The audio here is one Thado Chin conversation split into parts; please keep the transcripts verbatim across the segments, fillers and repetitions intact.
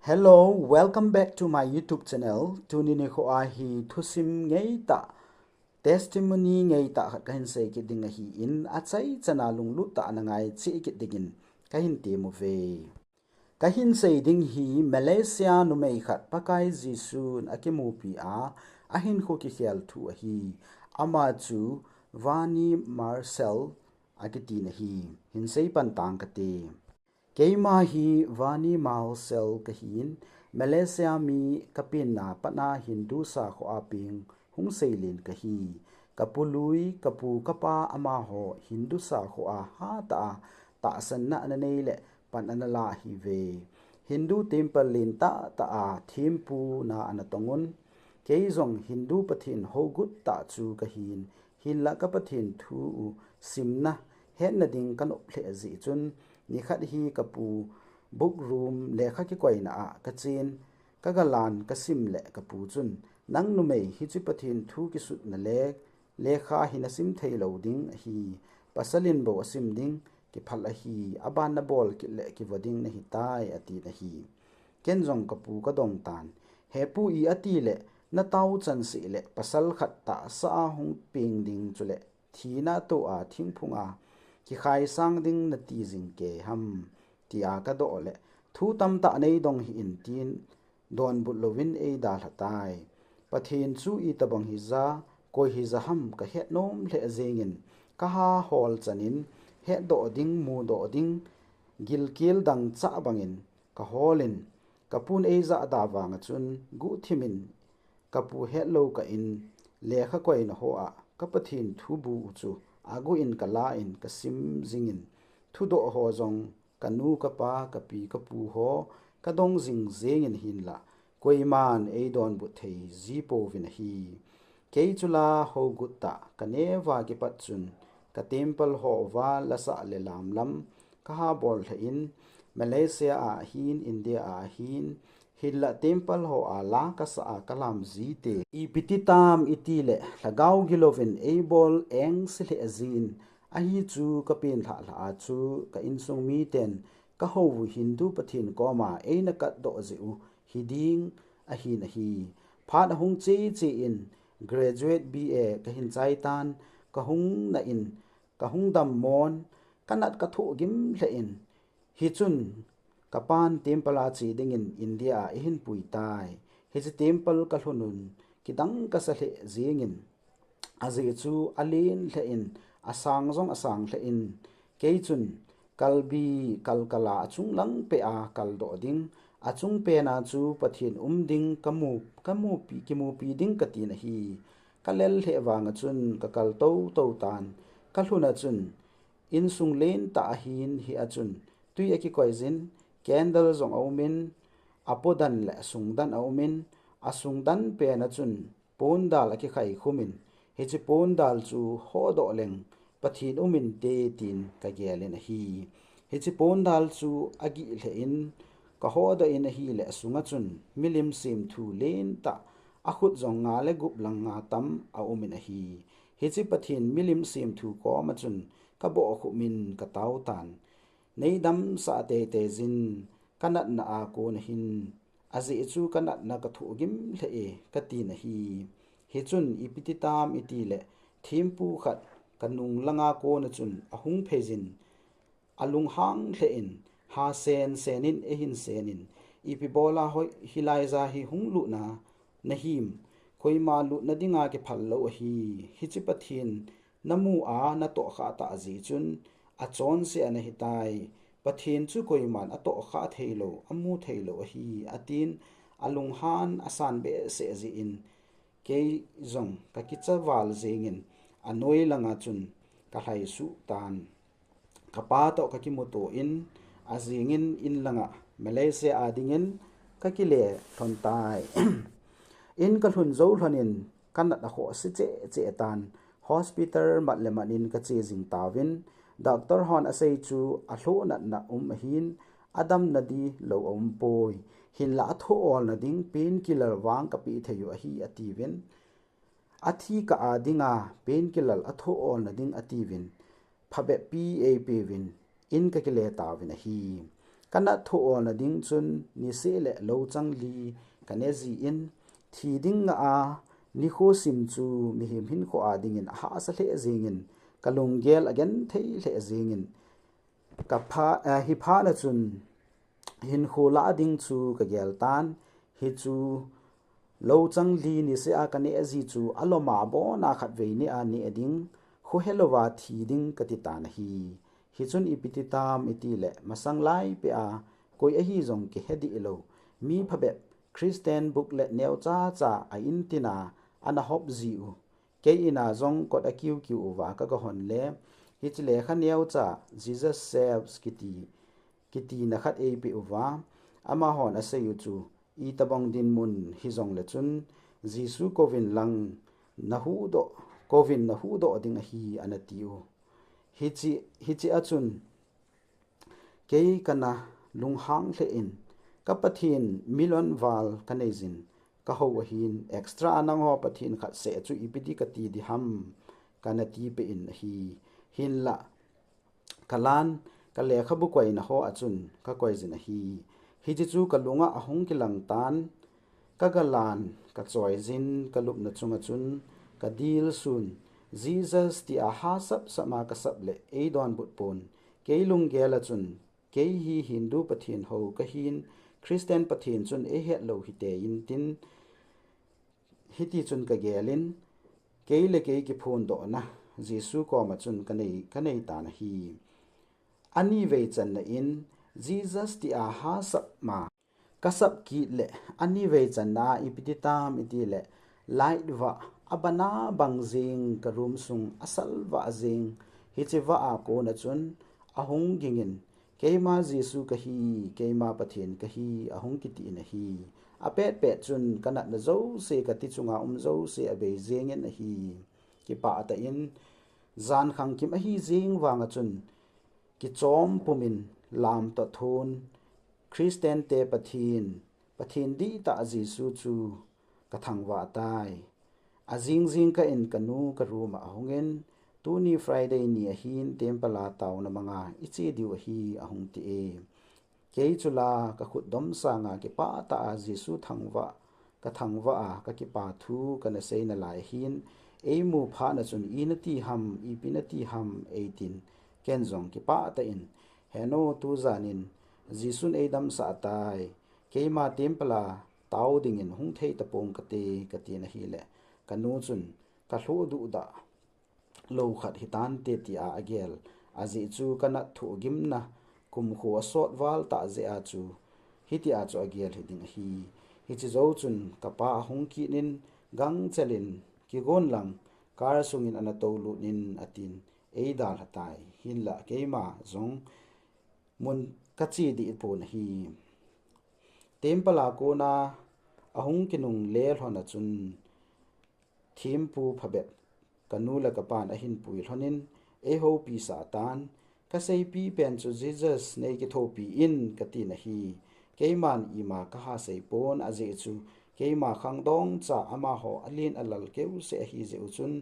Hello, welcome back to my YouTube channel. Tuni nikho a hi thusim ngeitah, testimony ngeitah khat kahin sei kit ding ahin, achaichan a lunglut tah a nangai cheh kit dingin kahin temuve. Kahin sei ding hi Malaysia numei khat Pakai Jesun akimupi a, ahinkho kikhel thu ahi. Ama chu Vani Marcel akitin ahi. Hin sei pan tang kate. Keima hi Vani Marcel kahin, Malaysia mi kapenna pat a Hindu sakho a peng hung seilen kahi. Kapu lui, kapu kapa amaho Hindu sakho a hatah a tahsanna ananei le pan analah ahiuve. Hindu temple lentah tah a thempu na anatong un. Kei jong Hindu Pathen hougut tah chu kahin, hinlah ka Pathen thu u simna hetna ding kanop lheh jeh chun, nikhat hi kapu book room lekha kikoina a kachen, kagalan kasim le kapu chun, "Nang numei hiche Pathen thu kisutna le lekha hi nasim thei lou ding ahi, pasal in bou asim ding, kiphal ahi, aban nabol kit le kivo ding nahitai," atin ahi. Ken jong kapu kadong tan, "He pu, iti le natao chan seh le pasal khat tahsa a hung peng ding chule thina toh a thingphung a kikhai sang ding nati jing kei ham," tia kadoh le, "Thu tamtah neidong hih in," tin donbut louvin eidalha tai. Pathen chu itobang hija, koi hija ham kahet nom lheh jengin, kaha hol chanin hetdoh ding, mudoh ding, gilkel dangchah bangin kaholin, kapun eijahda vang a chun guhthim in kapu hetlou kah in, lekha koina ho a ka Pathen thubu u chu aguh in kala in kasim jingin, thudoh ho jong kanu, kapa, kapi, kapu ho kadong jing jengin, hinlah koiman eidonbut thei ji pouvin ahi. Kei chu la hougut tah kaneh uva kipat chun ka temple ho uva lasah le lamlam kaha bol lheh in, Malaysia a ahin, India a ahin, hinlah temple ho a la kasah a kalam jite. Ipi ti tam iti le, lhagao gilouvin eibol engse lheh jin, ahi chu kapen lhahlhah a chu ka insung miten kahou u Hindu Pathen koma eina katdoh jeh u hiding ahin ahi. Phat ahung cheche in, graduate B A kahin chai tan, kahung na in, kahung dammon, kanat kathoh gim lheh in, hichun kapan temple a che dingin India a eihin pui tai. Hiche temple kalhun un, kidang kasa lheh jengin, ajeh chu alen lheh in, asang jong asang lheh in, kei chun kalbi kalkal a achung lang peh a kaldoh ding, achung pen a chu Pathen um ding kamu, kamupi, kimupi ding katin ahi. Kalel lheh vang a chun kakal toutou tan, kalhun a chun insung lentah ahin, hia chun twi akikoi jin, candle jong aumin, apodan le asungdan aumin, asungdan pen a chun pondal akikhai khum in, hiche pondal chu hodoh leng Pathen um inte tin kagelin ahi. Hiche pondal chu agih lheh in kahodoh in ahile, asunga chun milim semthu lentah, akhut jong nga le gup lang nga tam aumin ahi. Hiche Pathen milim semthu koma chun kabohkhup in katao tan, neidamsah teitei jin, kanatna a kon ahin, ajeh chu kanatna kathoh gim lheh e, katin ahi. Hichun ipi ti tam iti le, thempu khat kanung langa kon a chun ahung phei jin, alunghang lheh in, ha sensen in eihin sen in, ipi bola hoi, hilai ja hi hung lutna nahim, koima lutna dinga kiphal lou ahi, hiche Pathen namu a natohkhah tah jeh chun achonse a nahitai, Pathen chu koiman atohkhah theilou, amu theilou ahi, atin, alunghan asan behseh jeh in, kei jong kakicha val jengin, anoi langa chun kalhaisuh tan. Kapa toh kakimuto in, ajingin in langa Malaysia a dingin kakile lhon tai. In kalhun jou lhonin kanat akhoh se cheh cheh tan, hospital mat le mat in kache jing tauvin, doctor hon asei chu alhoh natna um ahin, adamna di lou aumpoi. Hinlah athoh olna ding painkiller vang kapeh thei u ahi, atiuvin. Athi kah a dinga painkiller athoh olna ding atiuvin, phabep pi eipeuvin, in kakile tauvin ahi. Ka nat thoh olna ding chun niseh le lochang li ka ne jin, thi ding ngah a nikho sim chu mihem hinkho a dingin ahahsa lheh jengin, ka lunggel agenthei lheh jengin, ka pha, eh, hi phat na chun hinkho lah ding chu ka gel tan, hi chu lochang li niseh a ka ne ji chu alom a bon a khatvei ni a ne ding, khohe louva thi ding ka ti tan ahi. Hi chun ipi ti tam i ti le, masang lai peh a, koi ahi jong kihe dih lou, mi phabep, Christian booklet neocha cha a in tin a ana hop ji u. Kei in a jong kot a kiu kiu uva ka ga hon le, hiche lekha neocha, Jesus Saves kiti, kiti na khat ei pe uva, amahon a sei u chu, itobang dinmun hi jong le chun, Jesu kouvin lang na huhdoh, kouvin na huhdoh ding ahi ana ti u. Hiche, hiche a chun, kei ka na lunghang lheh in, ka Pathen milon val ka nei jin, ka hou ahin, extra a nangho Pathen khat seh chu ipi ti ka ti di ham, ka na ti peh in ahi. Hinlah, ka lan, ka lekhabu koina ho a chun ka koi jin ahi. Hiche chu ka lunga ahung kilang tan, ka ga lan, ka choi jin, ka lupna chunga chun ka dil sun, Jesus ti a ha sap sap ma ka sap le ei donbut pon, kei lunggel a chun, kei hi Hindu Pathen hou ka hin, Christian Pathen chun ei het lou hite in tin, hiti chun ka gel in, kei le kei kiphondohna Jesu koma chun ka nei, ka nei tan ahi. Ani vei channa in, Jesus ti a ha sap ma ka sap kit le, ani vei channa a ipi ti tam i ti le, light vah, a bana bang jing ka room sung, a sal vah jing, hiche vah a kona chun, ahung ging in, keima Jesu ka hi, keima Pathen ka hi, ahung kiti in ahi. A pet pet chun, ka natna jouse, ka ti chunga um jouse, a bei jeng in ahi. Kipah tah in, jan khang kim ahi jing vang a chun, kichom pum in lam toh thun, Christian te Pathen, Pathen dihtah Jesu chu ka thangvah tai. A jing jing kah in ka nu ka room a ahung in, tuni Friday ni ahin temple a taona manga i che diu ahi ahung ti e. Kei chu la ka khut dom sanga kipah tah a Jesu thangvah, ka thangvah a ka kipah thu ka na sei nalai hin, ei mu phat na chun i na ti ham, ipi na ti ham ei tin, ken jong kipah tah in, he nu tu jan in Jesun ei damsah tai, keima temple a tao dingin hung thei tapong kate, ka ti na hi le, ka nu chun ka lhuh duh dah lou khat hi tante ti a a gel. A jeh chu ka nat thoh gimna, kumkho a sot val tah jeh a chu, hiti a chu a gel hi ding ahi. Hiche jou chun ka pa ahung kit in gangchel in kigon lang car sungin ana tou lut in a tin ei dalha tai. Hinlah keima jong mun ka che dih pon ahi. Temple a kona ahung kinung le lhon a chun thempu phabep ka nu le ka pan ahin pui lhon in ei houpi sah tan, ka seipi pen chu Jesus nei kithopi in ka ti na hi. Keiman ima ka ha sei pon a jeh chu keima khangdong cha amaho alen alal keu seh ahi jeh u chun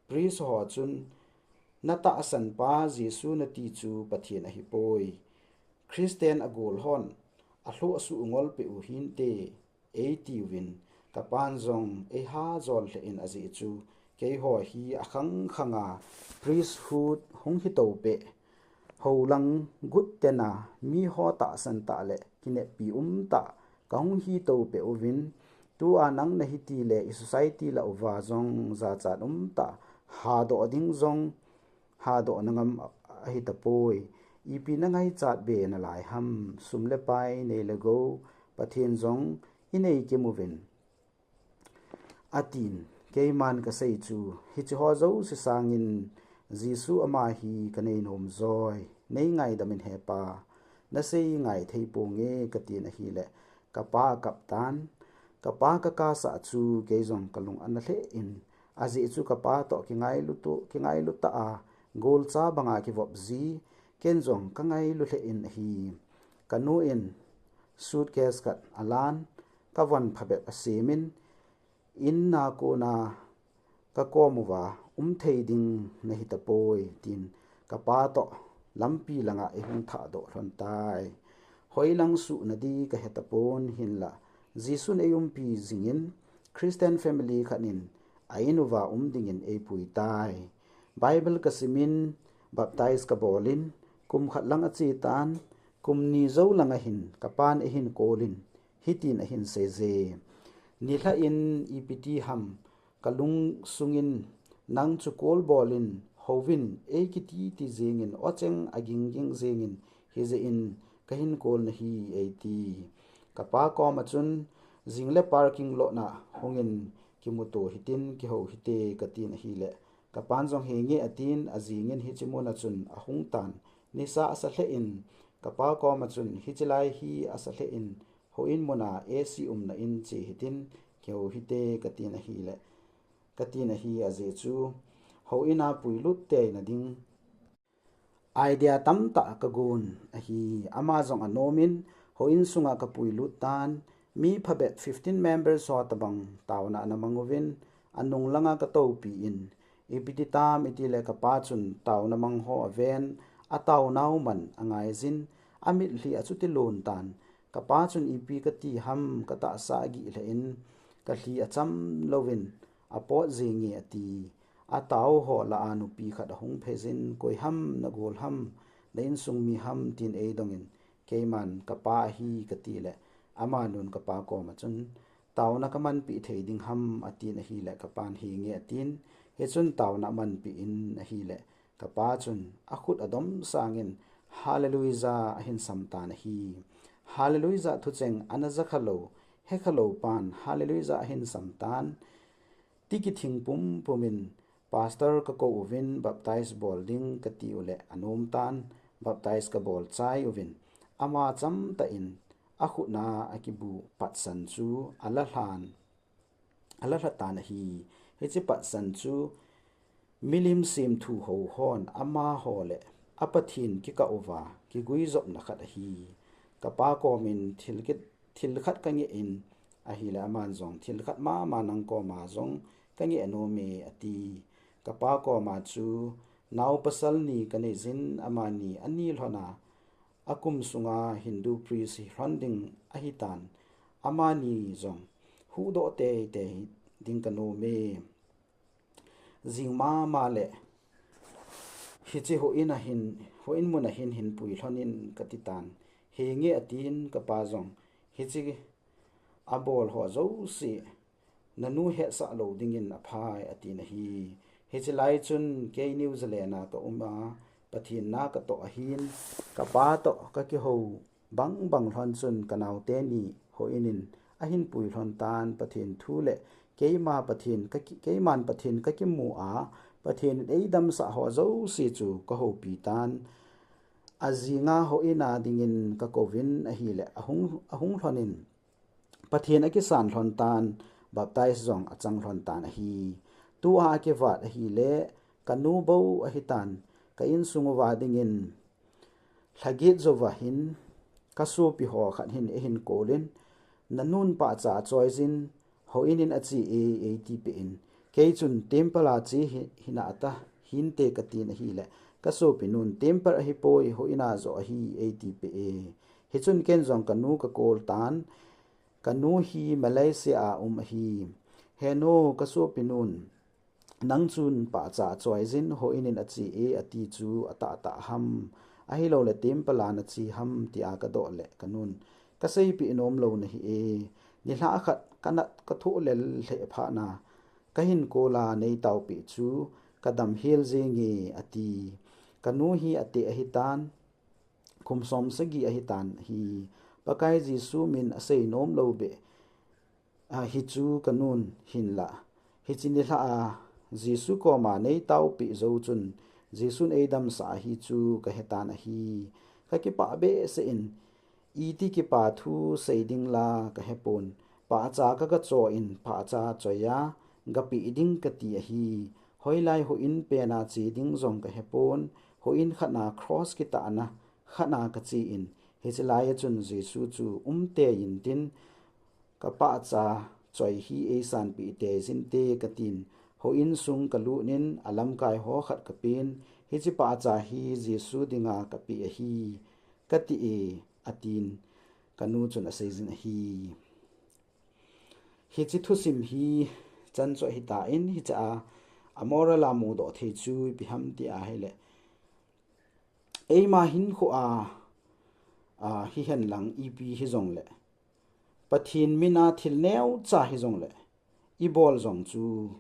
priest ho chun na tahsan pa Jesu na ti chu Pathen ahi poi. Christian a gol hon a lhuh a suh ngol peh u hinte. Ei tiuvin, ka pan jong ei ha jol lheh in a jeh chu, keiho hi a khang khang a priesthood hung hi to peh, ho lang gut tena miho tahsan tah le kineppi um tah ka hung hi to peh uvin, tua nang na hi ti le i society lah uva jong jachat um tah hadoh ding jong hadoh na ngam ahi tapoi. Ipi na ngaichat be nalai ham, sum le pai nei le gou, Pathen jong i nei kim uvin, a tin. Keiman ka sei chu, hiche ho jouse sangin Jesu ama hi ka nei nom joi, nei ngaidam in he pa, na sei ngai thei ponge ka ti na hi le, ka pa a kap tan, ka pa ka kasah chu kei jong ka lung ana lheh in, a jeh chu ka pa toh kingailu tu, kingailu tah a, golcha banga kivop ji, ken jong ka ngailu lheh in ahi. Ka nu in suitcase khat a lan, ka von phabep a sem in, in a kona ka kom uva um thei ding na hi tapoi, tin ka pa toh lampi langa ei hung thah doh lhon tai. hoilang suh nadi kahetapon hinlah, Jesun eiumpi jingin, Christian family khat in a-in uva um dingin eipui tai. Bible kasimin, baptize kabolin, kum khat lang achetan, kum ni jou langa hin kapan eihin kolin, hitin ahin seije. Nilhah in ipiti ham, kalungsungin nang chu kolbolin, houvin, eikiti ti jingin, ocheng agingging jingin, hijeh in kahin kol nahi eiti. Kapa koma chun, jingle parking lot na hungin kimuto hitin, kihou hite katin ahile, kapan jong henge atin, ajingin hiche muna chun ahung tan. Nisa asa lheh in, kapa koma chun, hiche lai hi asa lheh in, houin muna A C umna in che hitin, kihou hite katin ahile, katin ahi ajeh chu, houin a puilut teina ding idea tamtah kagon ahi. Ama jong anomin, houin sunga kapuilut tan, mi phabep fifteen members ho tobang taona ana mang uvin, anung langa katoupi in, ipiti tam itile kapa chun taona mang ho aven, ataonau man angaijin, amitlhi achuti lon tan, kapa chun ipi kati ham katahsa agih lheh in, kalhi acham louvin, apot jenge ati. Atao ho lah a nupi khat ahung pheijin, koi ham, nagol ham, na insung mi ham tin eidongin, keiman kapa ahi katile, amanun kapa koma chun, taona kamanpeh thei ding ham atin ahile, kapan henge atin, hichun taona amanpeh in ahile, kapa chun akhut adom sangin, Hallelujah ahin samtan ahi. Hallelujah thucheng ana jakhalou, hekhalou pan, Hallelujah ahin samtan, tiki thing pumpumin, Pastor kakou uvin, baptize bol ding kati ule, anomtan, baptize kabol chai uvin, ama chamtah in, akhutna akibu patsan chu, alalhan, alalhatan ahi. Hiche patsan chu, milim semthu hou hon, amaho le, a Pathen kikah uva, kiguijopna khat ahi. Kapa komin thil kit, thil khat kangeh in, ahile aman jong, thil khat mama nang koma jong, kangeh nome ati. Kapa koma chu, naopasal ni kaneijin, amani ani lhona, akum sunga Hindu priest hilhon ding ahitan, amani jong, huhdoh teitei ding kanome. Jing mama le, hiche houin ahin, houin muna hin hinpui lhonin katitan, henge atin kapa jong, hiche abol ho jouse, nanu hetsah lou dingin aphai atin ahi. Hiche lai chun kei New Zealand a kauma, Pathen na katoh ahin, kapa toh kakihou bangbang lhon chun kanaote ni houin in ahinpui lhontan, Pathen thu le keima Pathen kaki, keiman Pathen kakimu a, Pathen in eidamsah ho jouse chu kahoupi tan. Ajinga houin a dingin kakouvin ahile, ahung, ahung lhonin, Pathen akisan lhontan, baptize jong achang lhontan ahi. Tua akivat ahile, kanu bou ahitan, ka insung uva dingin, lhaget jouva hin, kasopi ho khat hin eihin kolin, nanun pahcha achoijin, houin in ache e, eitipeh in, keichun temple a che hi, hinata, hinte katin ahile, kasopinun temple ahipoi, houin a joh ahi, eitipeh e. Hichun ken jong kanu kakol tan, kanu hi Malaysia a um ahi. Henu, kasopinun, nang chun pahcha achoijin, houin in ache e, ati chu atahtah ham, ahiloule temple a nache ham, tia kadoh le kanun, kaseipeh nomlou nahi e. Nilhah khat kanat kathoh lel lheh phatna, kahin kola neitaopeh chu, kadamhel jenge, ati. Kanu hi ateh ahitan, kum som sagi ahitan ahi. Pakai Jesu min asei nomlou beh, ahi chu kanun hinlah, hiche nilhah a Jesu koma neitaopeh jou chun, Jesun eidamsah ahi chu kahetan ahi. Kakipah behseh in, iti kipa thu sei ding la kahepon, pahcha kagacho in pahcha choiya, gapeh ding kati ahi. Hoilai houin pena che ding jong kahepon, houin khatna cross kitahna khatna kache in, hiche laiya chun Jesu chu umtei intin, kapahcha choi hi eisanpeh teijinte katin, houin sung kalutnin alamkai ho khat kapen, hiche pahcha hi Jesu dinga kapeh ahi, kati e. atin kanu chun aseijin ahi. Hiche thusim hi chan chu ahitan, hichea a moral a mudoh thei chu ipi ham ti ahile, eima hinkhoa hihen lang ipi hijongle, Pathen mina thil neocha hijongle, ibol jong chu,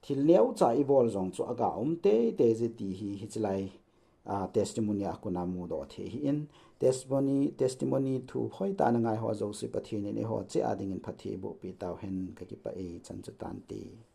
thil neocha ibol jong chu aga um teitei je ti hi hiche lai testimony a kona mudoh thei ahin, testimony, testimony thu hoitah a nangaiho jouse Pathen in eiho cheh a dingin phatthei eibohpeh tauhen, kakipah e, chan chu tante.